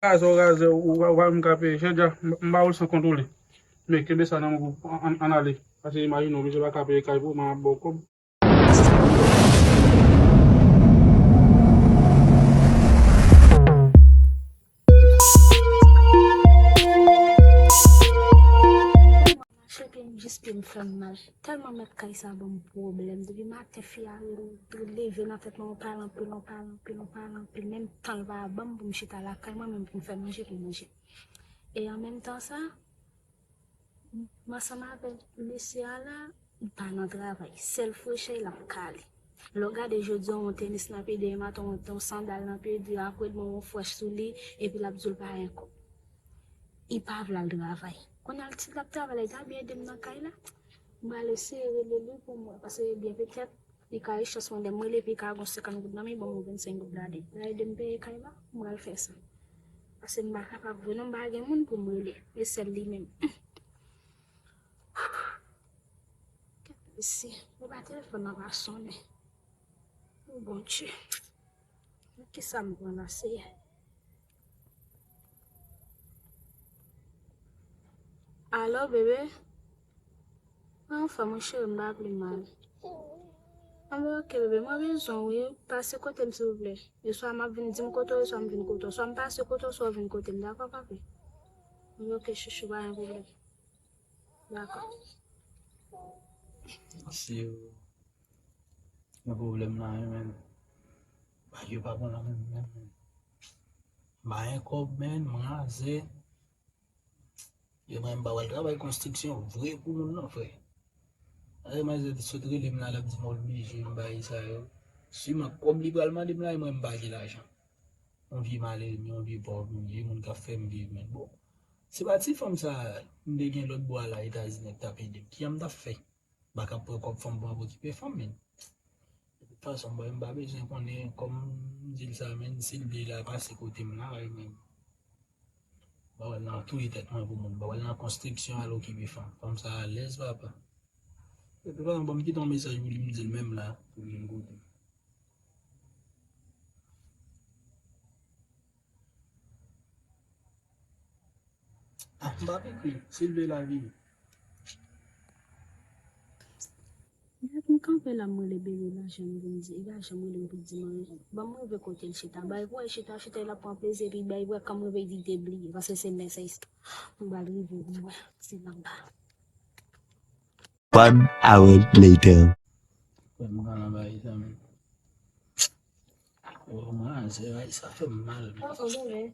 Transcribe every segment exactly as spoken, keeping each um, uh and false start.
Razè, w razè, ou pa menm ka peye. Chè dja, m ba ou l san kont ou li. Men kenbe sa nan men w, ann ale. Pase imajine w, misye pa ka peye kay pou ou, m ap ba w kòb. Mache pye m jis pye m fè m mal. Tèlman mèt kay sa ban m pwoblèm. Depi maten fi a leve nan tèt mwen, yon pale anpil, yon pale anpil, yon pale anpil. Menm tan l pa ban m pou m chita lakay mwen, menm pou m fè manje pou m manje. E an menm tan sa, m ansanm avèk mesye a la, li pa nan travay. Sèl frechè l ap kale. Lè w gade jodi a, yon tenis nan pye, demen maten, yon, yon sandal nan pye, di apre demen, yon frèch sou li, epi l ap di w l pa gen kòb. Li pa vle al travay. Kounye a l ti l ap travay la, li ta byen ede m nan kay la. M pral eseye rele li pou m wè, paske byen petèt, li ka gen chans mwen lè m rele, epi li ka gen senkant goud nan men, ban m yon vennsenk goud ladan. L a ede m peye kay la, m pral fè sa. Paske m pa kapab vre non, m pa gen moun pou m rele. E sèl li menm. Kèt mesye, e pa telefòn nan pa sonnen. O Bondye. Kisa m pran la, Seyè? Alo, bebe? Anfen, mon cheri, m pa pi mal. Anben, oke, bebe, mwen bezwen w, wi. Pase kote m, silvouplè. E swa m ap vin di m kote w, e swa m vin kote w. Swa m pase kote w, swa w vin kote m, dakò, papi? Anben, oke, chouchou, pa gen pwoblèm. Dakò. Si w gen pwoblèm nan, wi, men. Bagay yo pa bon nan men m, men. M pa gen kòb, men, m razè. Yo, mwen, m pa pral travay konstriksyon vre pou moun nan, frè. Ay, manzè sot rele m la, l ap di m oblije m bay sa yo. Siman, kòb li pral mande m la, e mwen, m pa gen lajan. Yon vye malere, yon vye pòv, yon vye moun k ap fè m viv, men bon. Se pa ti fanm sa, m te gen lòt bò a la, Etazini, k t ap ede m. Kijan m t ap fè? M pa ka pran kòb fanm pou m ap okipe fanm, men. De tout fason, bòy, m pa bezwen konnen, kòm m di l sa, men, si l vle l al pase kote m la, men. M pa pral nan touye tèt mwen pou moun. M pa pral nan konstriksyon al okipe fanm. Fanm sa alèz, papa. De tout fason, ban m kite yon mesaj pou li, m di l menm la, pou l vin kote m. Ah, m p ap ekri. Si l vle l al vini. Gad, m kanpe la, m rele bebe lajan, m vin di, li pa janm rele m pou di m anyen. Ban m rive kote l chita. Bay pou wè chita, chita, l ap pran plezi, epi bay pou wè kan m rive, li te bliye, paske se mesaj sa. M pral rive, m wè, se anba. One hour later. Frè m pa nan bay sa, men. Oh, man, se bay sa fè m mal, men. Oh, oh, bebe.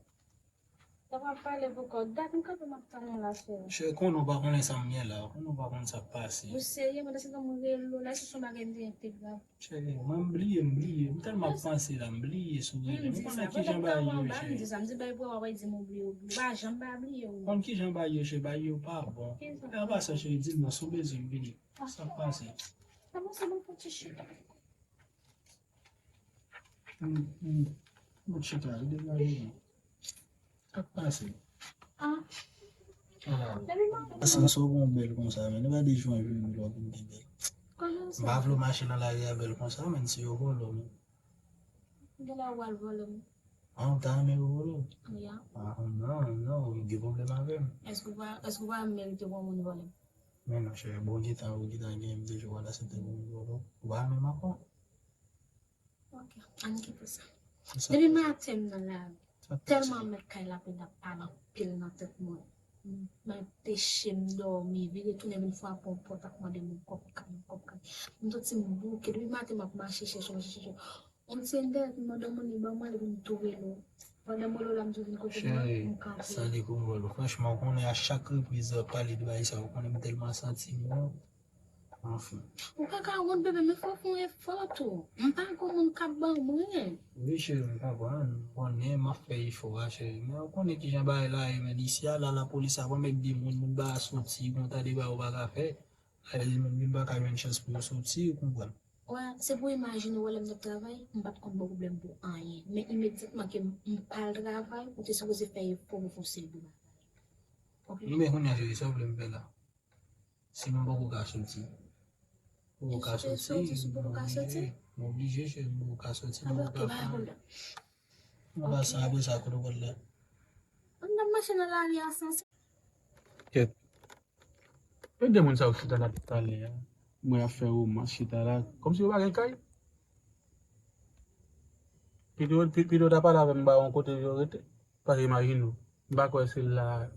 Sa pa pale pou kò. Dat m kanpe m ap tann ou la, cheri. Cheri, konnen w pa konnen sa m gen la. Konnen w pa konn sa k pase. Ou serye? Pandan se tan mwen rele w la, si se yon bagay m te gen te grav. Cheri, mwen m bliye, m bliye. M tèlman ap panse la, m bliye sou rele. M konnen kijan bagay yo ye, cheri. M di sa, m di bay pou w ap di m ou bliye, ou bliye. Ou pa janm pa bliye ou. Konn kijan bagay yo, cheri, bagay yo pa bon. An pasan, cheri, di m non, si w bezwen m vini. Sa k pase? Sa bon, se bon pou ti chita. Hmm, hmm. Bon, chita, degaje nou. Sa k pase? Ah. Ah. Depi mwen. Sans ou bon bèl konsa, men. Nou pa de jwenn jwenn lò pou nou te bèl. Konnen sa. M pa vle w mache nan lari a bèl konsa, men si yo vòlè w, men. Genlè w al vòlè m. Ah, ou ta renmen yo vòlè w? Ya. Ah, non, non, ou gen pwoblèm avè m. Èske w pa, èske w pa merite pou yon moun vòlè m? Men non, cheri, bon, gentan, ou gentan gen m deja, w al aksepte pou moun vòlè w. Ou pa renmen m ankò? Ok, ann kite sa. Depi maten m nan lari. Tèlman mèt kay la pral ap pale anpil nan tèt mwen. M anpeche m dòmi, vire tounen vin frape yon pòt ap mande m yon kòb kay, yon kòb kay. M santi m bouke. Depi maten m ap mache chèche, mache chèche. Yon ti endèyèt m mande w moun li ban mwen li pou m tou rele w. Pandan m rele w la m di w vin kote mwen, m kanpe. Cheri, sa li pou m wè l. Franchman, ou konnen a chak repriz w ap pale de bagay sa, ou konnen m tèlman santi m wont. Anfen. Ou pa ka wont, bebe, men fò w fè yon efò tou. M pa gon moun k ap ban mwen. Wi, cheri, m konprann. M konnen m ap fè efò a, cheri. Men ou konnen kijan bagay la ye, men isi a la, lapolis ap anmède moun, moun pa ka soti, gon ta de bagay ou pa ka fè. Sa vle di moun vin pa ka jwenn chans pou yo soti, ou konprann. Wè, se pou imajine w wè lè m t ap travay, m pa t konn ba w pwoblèm pou anyen. Men imedyatman ke m, m pa al travay, ou te sipoze fè efò pou fè yon seri de bagay. Ok? Men kounye a, cheri, sa w vle m fè la? Si m poko ka soti. Poko ka soti, m oblije, m oblije, cheri, m poko ka soti, m poko ka fè anyen. Anba sa, apre sa, kote w pral la? Mache nan lari a sanse. Kèt. E de moun sa yo chita la talè a. Mwen ap fè romans chita la. Kòmsi yo pa gen kay. Pito, pi- pito ta pale avè m ba yon kote yo rete. Paske imajine w. M pa kwè se la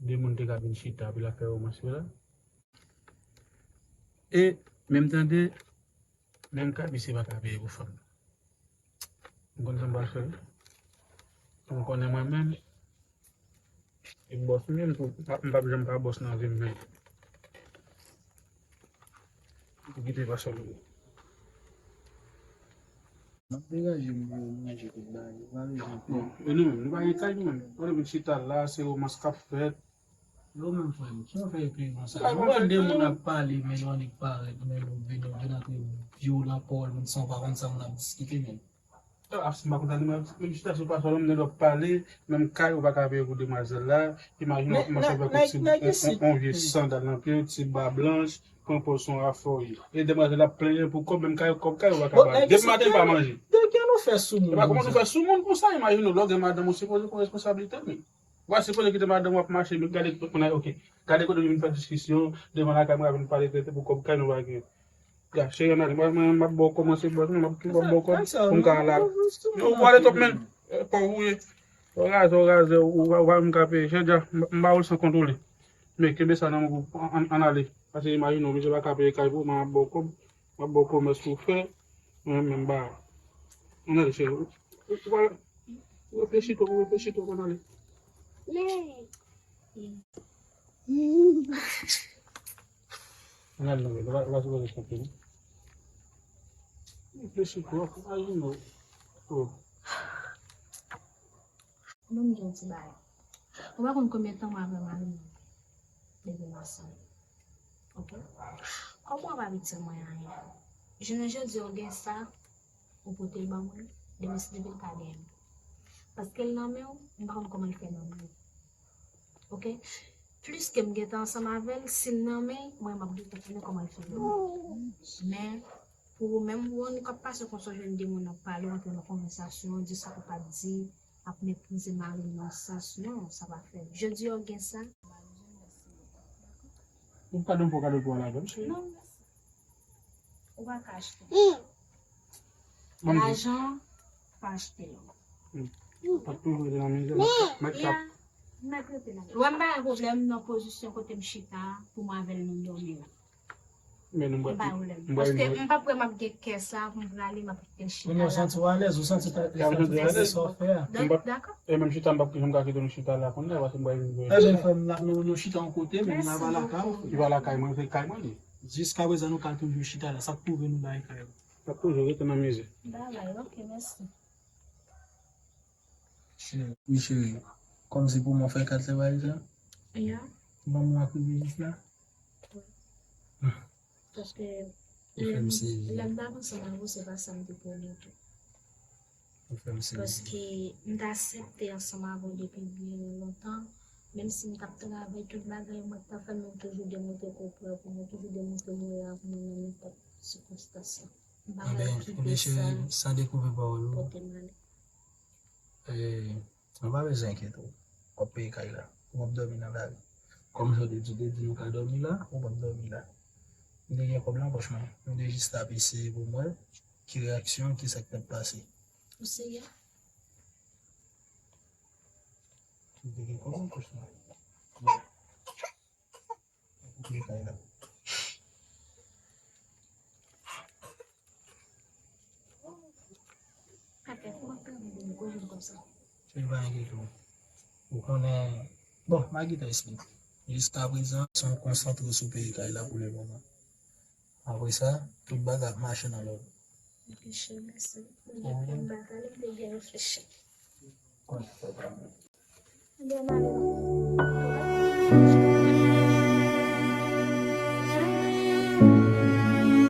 de moun te ka vin chita, epi l ap fè romans yo la. E, menm tande, menm kay misye pa ka peye pou fanm. M konn sa m pral fè. M konnen mwen menm. E bòs mwen menm tou. M p ap janm pa bòs nan vi m menm. Ou kite pa sòl ou. M ap degaje m pou yo manje tout bagay. Ou pa bezwen pè. E nou menm, nou pa gen kay nou menm. Ou vin chita la, se romans k ap fèt. Yo menm frè m, ki w fè epi konsa? Nou wè de moun ap pale, men yo annik parèt, men yo vin, yo vin antre vyolan pawòl, moun san w pa konn sa moun ap diskite menm. Ap si m pa konn tande mwen, menm chita sou pasòl, mwen lè w ap pale, menm kay ou pa ka peye pou demwazèl la, imajine w ap mache avèk yon ti, yon, yon vye sandal nan pye w, ti ba blanch, pran pòz se yon afè w ye. E demwazèl ap plenyen pou kòb, menm kay, kòb kay ou pa ka ba li. Depi maten li pa manje. De kè nou fè sou moun? Epa kòman nou fè sou moun konsa, imajine w, lè w gen madanm ou sipoze pran responsablite w menm. Ou pa sipoze kite madanm w ap mache, men gade kote moun nan, ok. Gade kote nou vin fè diskisyon, devan lakay mwen ap vin pale tenten pou kòb kay nou pa gen. Ya, cheri, ann ale. Mwen, mwen, m ap ba w kòb, mwen se bòs mwen, m ap, m ap ba w kòb pou m ka al. Yo, ou ale twòp, men. Eh, pòv ou ye. Ou raze, ou raze, ou pa, ou pa menm ka peye. Chè dja, m, m ba ou l san kontwole. Men, kenbe sa nan men w, ann, ann ale. Paske imajine w, misye pa ka peye kay pou ou, mwen ap ba w kòb, m ap ba w kòb, mèsi ou fè. Mwen menm, m ba. Ann ale, cheri. Ou, ou, ou pa, ou reflechi twòp, ou reflechi twòp, ann ale. Ann al nan rèl, ou pa, ou pa sipoze konpli, non. Reflechi twòp, imajine w. Oh. Ban m di yon ti bagay. Ou pa konn konbyen tan mwen avè mari m depi n ansanm. Ok? Kòb ou an pa vin di mwen anyen. Jounen jodi a, ou gen sa, ou pote l ban mwen, demen si Dye vle l ka genyen m. Paske l nan men w, m pa konn kòman l fè nan men w. Ok? Plis ke m gentan ansanm avè l, si l nan men l, mwen m ap gentan konnen kòman l fè nan men w. Men, pou ou menm, ou annik ap pase konsa, w jwenn de moun ap pale, w antre nan konvèsasyon, di sa ou pa t di, ap meprize mari m nan sans, non, sa pa fèt. Jodi a, w gen sa. Ou pa donn pou kado pou al avè m, cheri. Non, mèsi. Ou pa ka achte. Lajan pa achte lòm. Ou pa toujou rete nan mizè, mèt chak. Mèt rete nan mizè. Wè m pa gen pwoblèm nan pozisyon kote m chita a pou mwen avè l nou dòmi la. Men nou m pa gen pwoblèm. Paske m pa kwè m ap gen kè sa pou m prale, m ap kite l chita la. Ou santi w alèz, ou santi w alèz nan sa w fè a. Dakò. E menm chita, m p ap janm ka kite nou chita la kounye a, paske m pa gen. Ebyen, frè m, nou, nou chita yon kote, men nou pa lakay ou. Li pa lakay mwen, se kay mwen li. Jiskaprezan, nou ka toujou chita la. Sa k pwouve nou bay kay ou. N ap toujou rete nan mize. Bagay, ok, mèsi. Cheri, wi, cheri. Kòmsi pou mwen fè kat fè bagay sa? Ya. Ban mwen ak privilèj la? Wi. Paske lè m, lè m t ap ansanm avè w, se pa sa m te pwomèt ou. Ou fè m sezi. Paske m t aksepte ansanm avè w depi byen lontan. Menm si m t ap travay, tout bagay, mwen t ap fè, men m toujou demontre ke w prè pou mwen, toujou demontre mwen la pou mwen nan nenpòt sikonstans la. M pa pral kite sa. Cheri, san dekouvri pawòl ou, pote m ale. Eh, ou pa bezwen enkyete w. W ap peye kay la. Ou p ap dòmi nan lari. Kòm jan w te di, w te di nou ka dòmi la, ou p ap dòmi la. M te gen kòb nan pòch mwen. M te jis t ap eseye pou m wè ki reyaksyon, ki sa k t ap pase. Ou serye? M te gen kòb nan pòch mwen. Wi. Ou koupye kay la. Atè, kòman w ap travay de nou koze m konsa? Se pa enkyete w. Ou konnen, bon, m a gentan esplike. Jiskaprezan, se yon konsantre sou peye kay la pou lemoman. Apre sa, tout bagay ap mache nan lòd. Ok, cheri, mèsi. Mwen gen plen batay, m te byen reflechi. Konn sa. Byen, m ale.